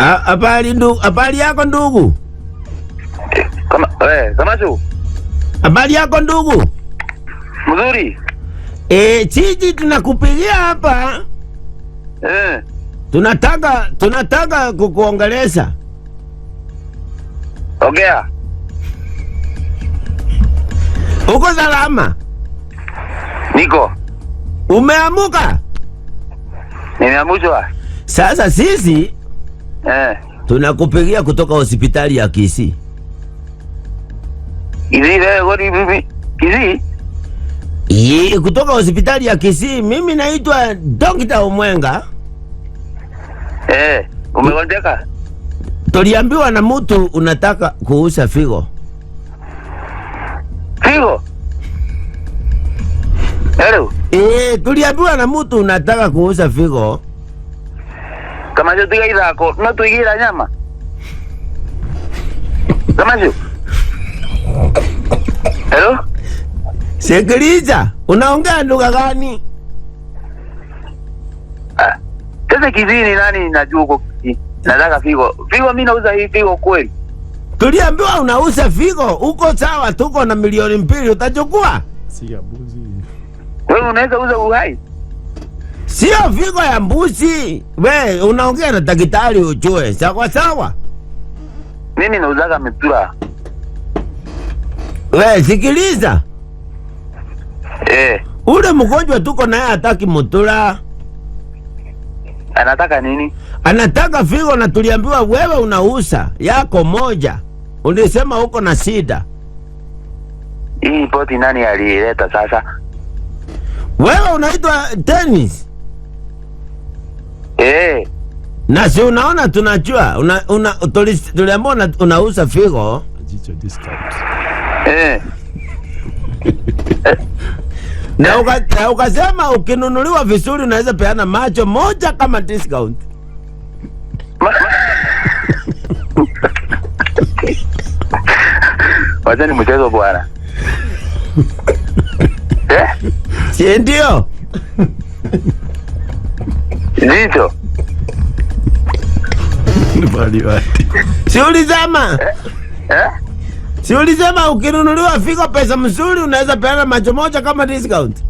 Habari ndugu, habari yako ndugu? Kama Kamacho, Habari yako ndugu? Mzuri. Sisi tunakupigia hapa. Tunataka kukuongelesha. Ongea. Uko salama? Niko. Umeamuka? Nimeamushwa. Sasa sisi tunakupigia kutoka hospitali ya Kisii. Kisii leo gori bibi. Kisii? Ye, kutoka hospitali ya Kisii. Mimi naitwa Dr. Omwenga. Umegonjeka? Tuliambiwa na mtu unataka kuuza figo. Figo? Hello. Tuliambiwa na mtu unataka kuuza figo. Kamacho tiga ithako, no tuigira nyama. Kamacho. Hello? Sikiliza, unaongea lugha gani? Sasa Kisii ni nani najua huko Kisii? Nataka figo. Figo mimi nauza hii figo kweli. Tuliambiwa unauza figo, uko sawa, tuko na 2,000,000 utachukua? Si ya mbuzi. Wewe unaweza uza uhai? Sio figo ya mbuzi. We, unaongea na daktari ujue. Sawa sawa. Mimi nauzaga mitura. We, sikiliza. Ule mgonjwa tuko naye hataki mutura. Anataka nini? Anataka figo na tuliambiwa wewe unauza yako moja. Ulisema uko na shida. Hii poti nani alileta sasa? Wewe unaitwa Dennis. Na si unaona tunajua tuliambiwa unauza figo. Jicho discount. Na ukasema ukinunuliwa vizuri unaweza peana macho moja kama discount. Wacha ni mchezo bwana. Si ndio? Jicho. Si ulisema? Si ulisema ukinunuliwa figo pesa mzuri unaweza peana macho moja kama discount?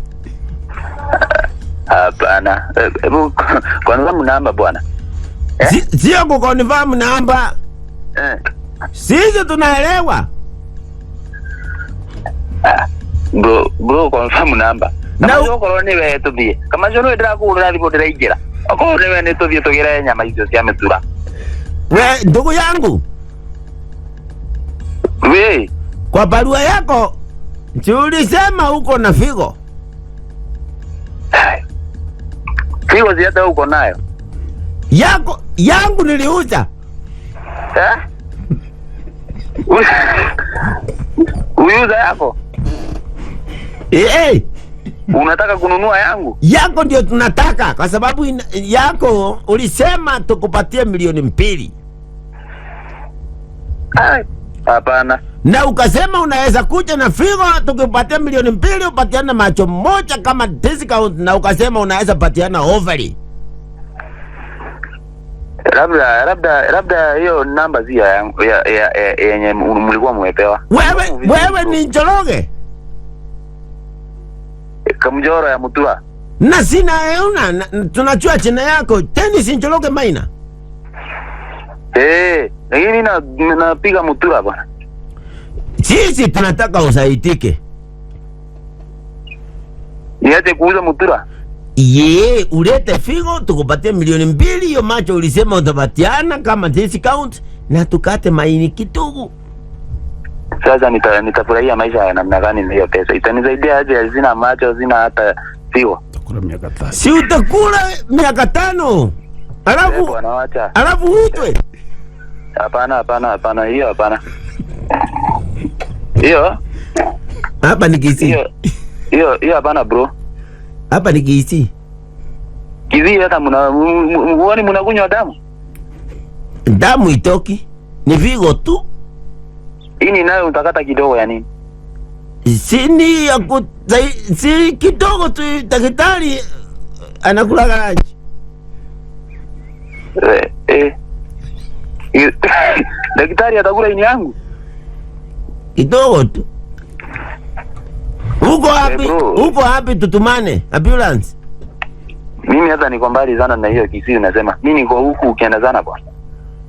Hapana. Hebu kwanza mnamba bwana. Sio kuconfirm namba. Sisi tunaelewa. Bro confirm namba. Kama sio korwo ni wewe tuthie. Kama sio no ndĩrakũhũrĩra thimũ ndĩraingĩra. Okorwo ni wewe nĩ tũthiĩ tũgĩre nyama icio cia mĩtura. We ndugu yangu. We. Kwa barua yako si ulisema uko na figo? Figo si hata uko nayo. Yako yangu niliuza. Uliuza yako? Unataka kununua yangu? Yako ndio tunataka kwa sababu yako ulisema tukupatie 2,000,000. Hapana. Na ukasema unaweza kuja na figo tukupatie 2,000,000 upatiane macho moja kama discount, na ukasema unaweza patiana ovary. Labda hiyo namba si ya yenye mlikuwa mmepewa. Wewe ni Njoroge? Kamjoro ya Mutua. Na sina una, tunajua jina yako Dennis Njoroge Maina. Lakini napiga Mutua bwana. Sisi tunataka usaidike. Niache kuuza Mutura? Ye, ulete figo tukupatie 2,000,000, hiyo macho ulisema utapatiana kama discount na tukate maini kidogo. Sasa nitafurahia maisha ya namna gani na hiyo pesa? Itanisaidia aje? Sina macho, sina hata figo. Utakula miaka 5. Si utakula miaka 5. Bwana wacha. Alafu uitwe. Hapana, hapana, hapana, hiyo hapana. Hiyo? Hapa ni Kisii. Hiyo hapana bro. Hapa ni Kisii. Kisii hata muone mnakunywa damu? Damu itoki. Ni figo tu. Hii nayo utakata kidogo ya nini? Si ni ya ku, si kidogo tu daktari anakula lunch. Daktari atakula ini yangu. Kidogo tu. Uko wapi? Bro. Uko wapi tutumane? Ambulance. Mimi hata niko mbali sana na hiyo Kisii unasema. Mimi niko huku ukienda sana bwana.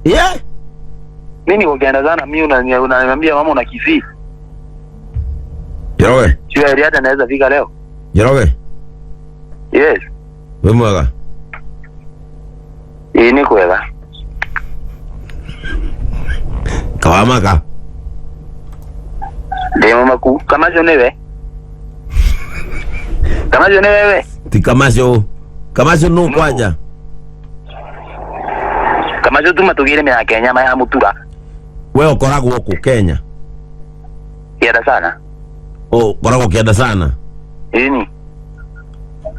Yeah? Mimi niko ukienda sana mimi unaniambia mama una Kisii. Njoroge. Sio heri hata naweza fika leo. Njoroge. Yes. Wĩ mwega? Ĩĩ nĩ kwega. Kawamaka. Ndĩ mũmaku. Kamacio nĩwe. Kamacio nĩ wewe. Ti Kamacio. Kamacio nũ kwanja? Kamacio tuma tũgĩre mĩhaka nyama ya mũtura. We ũkoragwo kũ Kenya? Kĩenda sana. Ũkoragwo kĩenda sana? Ĩni.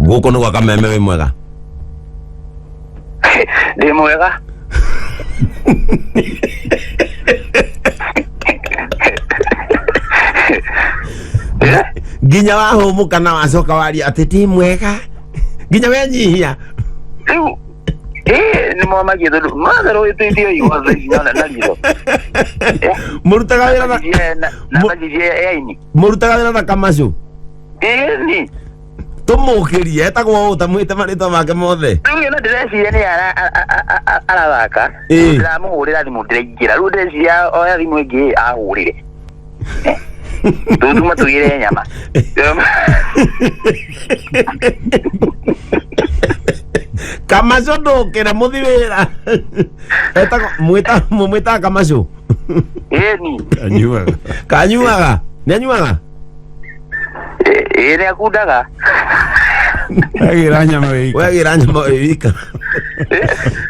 Gũkũ nĩ gwa Kameme wĩ mwega? Ndĩ mwega. Nginya wahũmũka na wacoka waria atĩ ti mwega. Nginya wenyihia. Rĩu ĩĩ nĩ mwamagie tondũ matherũ ĩtĩtie igothe inyona na ritho. Mũrutaga wĩra na Na majicie yaini. Mũrutaga wĩra na Kamacio. Ĩni. Tũmũkĩrie etagwo ũ ta mwĩte marĩtwa make mothe. Rĩu ĩno ndĩreciria nĩ arathaka. Ĩĩ. Ndĩramũhũrĩra thimũ ndĩraingĩra. Rĩu ndĩreciria oya thimũ ĩngĩ ahũrĩre. Tũtuma tũgĩre nyama. Kamacio ndũkĩre mũthi wĩra. Etagwo mwĩta mũmwĩtaga Kamacio. Ĩni. Kanyuaga. Kanyuaga. Nĩ anyuaga? Ĩĩ nĩ akundaga. Agĩra nyama wĩ ika. Wegĩra nyama wĩ wika.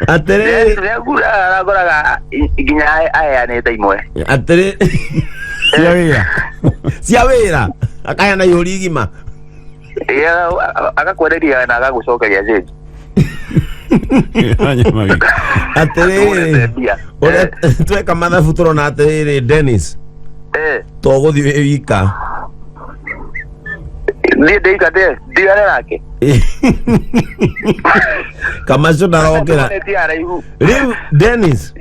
Atĩrĩrĩ. Nĩ akundaga arakoraga nginya aheanĩte imwe. Atĩrĩ. Cia wĩra. Cia wĩra. Akaheana ihũri igima. Ĩĩ agakwenderia na agagũcokeria change. Agĩra nyama wĩ ika. Atĩrĩrĩ. Ũrĩa tweka mathabu tũrona atĩrĩrĩ Dennis. To gũthiĩ wĩ wika. Niĩ ndĩikate ndigane nake. Kamacio ndarokĩra. Ti araihu. Rĩu Dennis.